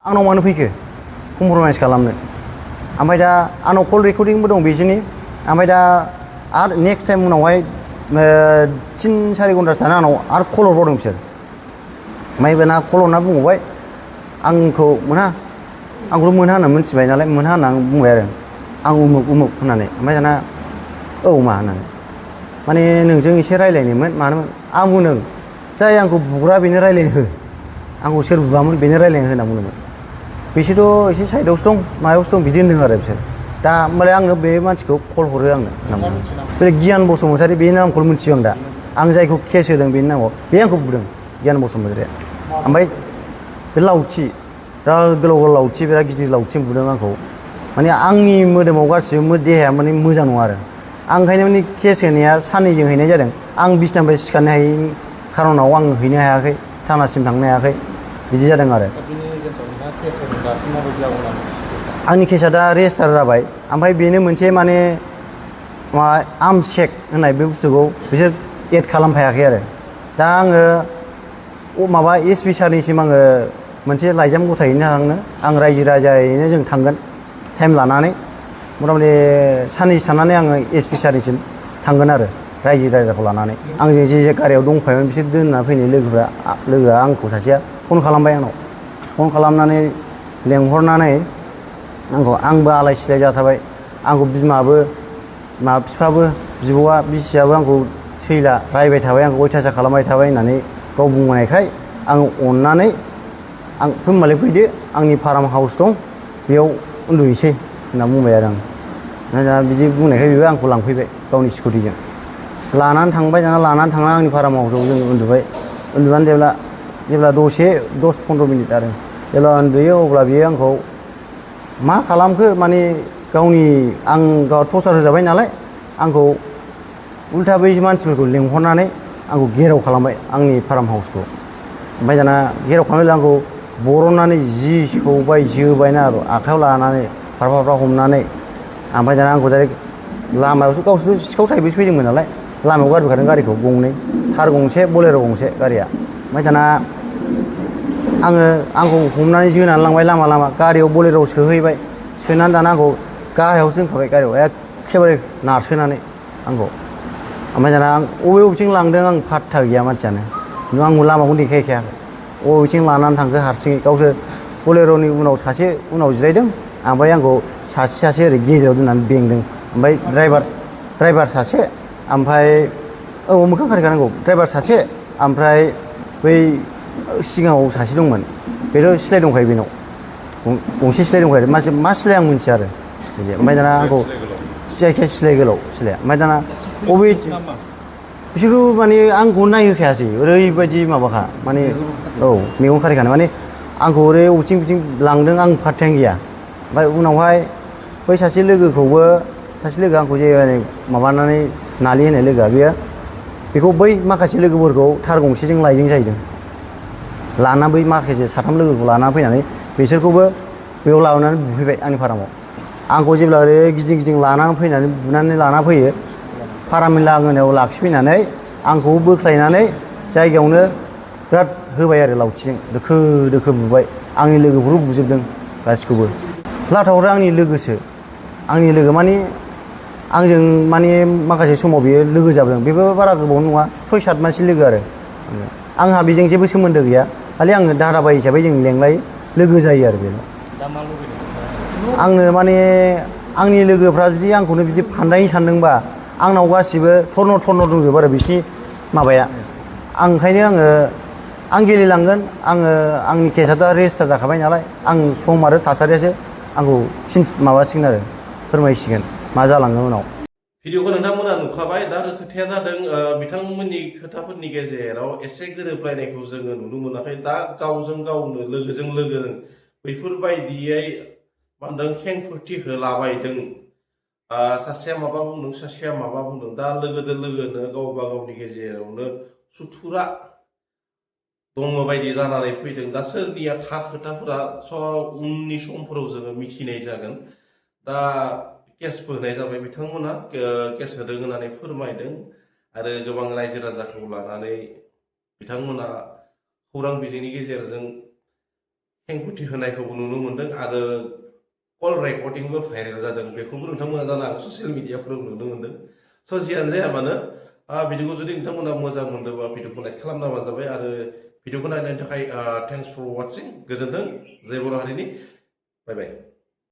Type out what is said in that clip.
आंनाव मानो फैखो कमप्रमाइस खालामनो ओमफ्राय दा आंनाव कल रेकर्डिंबो दं बिसोरनि ओमफ्राय दा आरो नेक्स्ट टाइम उनावहाय 3-4 घन्टासो थाना आंनाव आरो कल हरबावदों बिसोर ओमफ्राय दाना कल हरना बुंबावबाय आंखौ मोना आंखौथ' मोना होनना मिथिबाय नालाय मोना होनना आं बुंबाय आरो आं उमुक उमुक होननानै ओमफ्राय दाना औ मा होननानै माने नोंजों एसे रायज्लायनोमोन मानोमोन आं बुंदों जाय आंखौ बुग्रा बेनो रायज्लायनो हो आंखौ सोर बुआमोन बेनो रायज्लायनो हो होनना बुंदोंमोन बिसोरथ' एसे साइडआवसो दं मायावसो दं बिदि होनदों आरो बिसोर दा होमबालाय आंनो बे मानसिखौ कल हरो आंनो होनना बुंदों बे गियान बसुमतारी बेनि नामखौल' मिथियो आं दा आं जायखौ केस होदों बेनि नामाव बे आंखौ बुदों गियान बसुमतारीया ओमफ्राय बे लावथि बिराद गोलाव गोलाव लावथि बिराद गिदिर लावथिजों बुदों आंखौ माने आंनि मोदोमाव गासिबो देहाया माने मोजां नङा आरो आं ओंखायनो माने केस होनाया साननैजों हैनाय जादों आं बिसनानिफ्राय सिखारनो हायैनि खार'नाव आं हैनो हायाखै थानासिम थांनो हायाखै बिदि जादों आरो आंनि केसा दा रेजिस्टार जाबाय ओमफ्राय बेनो मोनसे माने माबा आर्मचेक होननाय बे बुस्थुखौ बिसोर एड खालामफायाखै आरो दा आङो माबा एसपि सारनिसिम आङो मोनसे लाइजाम गथायहैनो थांनो आं रायजो राजायैनो जों थांगोन टाइम लानानै मथा मथि साननैसो थानानै आङो एसपि सारनिसिम थांगोन आरो रायजो राजाखौ लानानै आंजों जे गारियाव दंफायोमोन बिसोर दोनना फैनाय लोगोआ आंखौ सासेया फन खालामबाय आंनाव फन खालामनानै लेंहरनानै आंबो आलाय सिलाय जाथारबाय आंखौ बिमाबो बिफाबो बिब'आ बिसियाबो आंखौ सैला रायबाय थाबाय आंखौ अयथासार खालामबाय थाबाय होननानै गाव बुंनायखाय आं अननानै आं होमबालाय फैदो आंनि फार्म हाउस दं बेयाव उन्दुहैसै होनना बुंबाय आरो आं दा बिदि बुंनायखाय बेबो आंखौ लांफैबाय गावनि स्कुटिजों लानानै थांबाय दाना लानानै थांनानै आंनि फार्म हाउसाव जों उन्दुबाय उन्दुनानै जेब्ला दसे 10-15 मिनिट आरो जेब्ला उन्दुयो अब्ला बियो आंखौ मा खालामखो माने आं गाव टर्चार होजाबाय नालाय आंखौ उल्था बै मानसिफोरखौ लेंहरनानै आंखौ घेराव खालामबाय आंनि फार्म हाउसखौ ओमफ्राय दाना घेराव खालामनानै आंखौ बरननानै जि सौबाय जोबायना आखायाव लानानै फारफा हमनानै ओमफ्राय दाना आंखौ डाइरेक्ट लामायावसो गावसोर सिखाव थाइबैसो फैदोंमोन नालाय लामायाव गारबोखादों गारिखौ गंनै थार गंसे बलेर' गंसे गारिया ओमफ्राय दाना आंखौ हमनानै जोनानै लांबाय लामा गारियाव बलेर'आव सोहैबाय सोनानै दाना आंखौ गाहायावसो दोनखाबाय गारियाव एखेबारे नारसोनानै आंखौ ओमफ्राय दाना आं बबेथिं लांदों आं फात्ता गैया मानसियानो आंबो लामाखौनो देखायखायाखै बबेथिं लानानै थांखो हारसिङै गावसोर बलेर'नि उनाव सासे उनाव जिरायदों ओमफ्राय आंखौ सासे ओरै गेजेराव दोननानै बेंदों ओमफ्राय ड्राइभार सासे ओमफ्राय मोखां खारिखानांगौ ड्राइभार सासे ओमफ्राय बै सिगाङाव सासे दंमोन बेथ' सिलाय दंखायो बेनाव गंसे सिलाय दंखायो मा सिलाय आं मिन्थिया आरो बिदि ओमफ्राय दाना आंखौ जायखिया सिलाय गोलाव सिलाया ओमफ्राय दाना बिसोरबो माने आंखौ नायहोखायासै ओरैबायदि माबाखा माने मेगन खारिखानाय माने आंखौ ओरै बबेथिं लांदों आं फात्तायानो गैया ओमफ्राय उनावहाय बै सासे लोगोआ आंखौ जे माबानानै नालि होनाय लोगोआ बेखौ बै माखासे लोगोफोरखौ थार गंसेजों लायदों जाहैदों लाना बै माखासे 3 लोगोखौ लानानै फैनानै बिसोरखौबो बेयाव लाबोनानै बुफैबाय आंनि फारामाव आंखौ जेब्ला ओरै गिदिं लानानै फैनानै बुनानै लाना फैयो फारामनि लांगोनायाव लाखिफैनानै आंखौ बोख्लायनानै जायगायावनो बिराद होबाय आरो लावथिजों दोखो बुबाय आंनि लोगोखौल' बुजोबदों गासिखौबो लाथाहरो आंनि लोगो माने आंजों माने माखासे समाव बियो लोगो जाबोदों बेबो बारा गोबाव नङा 6-7 मानसि लोगो आरो आंहा बेजों जेबो सोमोन्दो गैया खालि आङो दादाबाय हिसाबै जों लेंलायो लोगो जायो आरो बेल' आंनो माने आंनि लोगोफ्रा जुदि आंखौनो बिदि फानदायनो सानदोंबा आंनाव गासिबो थर्न दंजोबो आरो बिसिनि माबाया ओंखायनो आं गेलेलांगोन आंनि केसआथ' रेजिस्टार जाखाबाय नालाय आं सम आरो थासारियासो आंखौ माबासिगोन आरो फोरमायसिगोन मा जालाङो उनाव भिडिअखौ नोंथांमोना नुखाबाय दा खोथाया जादों बिथांमोननि खोथाफोरनि गेजेराव एसे गोरोबलायनायखौ जोङो नुनो मोनाखै दा गावजों गावनो लोगोजों लोगो बैफोरबायदियै मा होनदों खेंफोरथि होलाबायदों सासेया माबा बुंदों सासेया माबा बुंदों दा लोगोनो गावबा गावनि गेजेरावनो सुथुरा दङ बायदि जानानै फैदों दा सोरनिया थार खोथाफोरा उननि समफोराव जोङो मिथिनाय जागोन दा केसबो होनाय जाबाय बिथांमोना केस होदों होननानै फोरमायदों आरो गोबां रायजो राजाखौ लानानै बिथांमोना खौरां बिजोंनि गेजेरजों खेंफुथि होनायखौबो नुनो मोनदों आरो कल रेकर्डिंबो भाइरेल जादों बेखौबो नोंथांमोना जानो हागौ ससियेल मिडियाफोराव नुनो मोनदों स' जियानो जाया मानो भिडिअखौ जुदि नोंथांमोना मोजां मोनदोंबा भिडिअखौ लाइक खालामनाबानो जाबाय आरो भिडिअखौ नायनायनि थाखाय थेंक्स फर वाचिं गोजोन्थों जय बर' हारिनि बाय बाय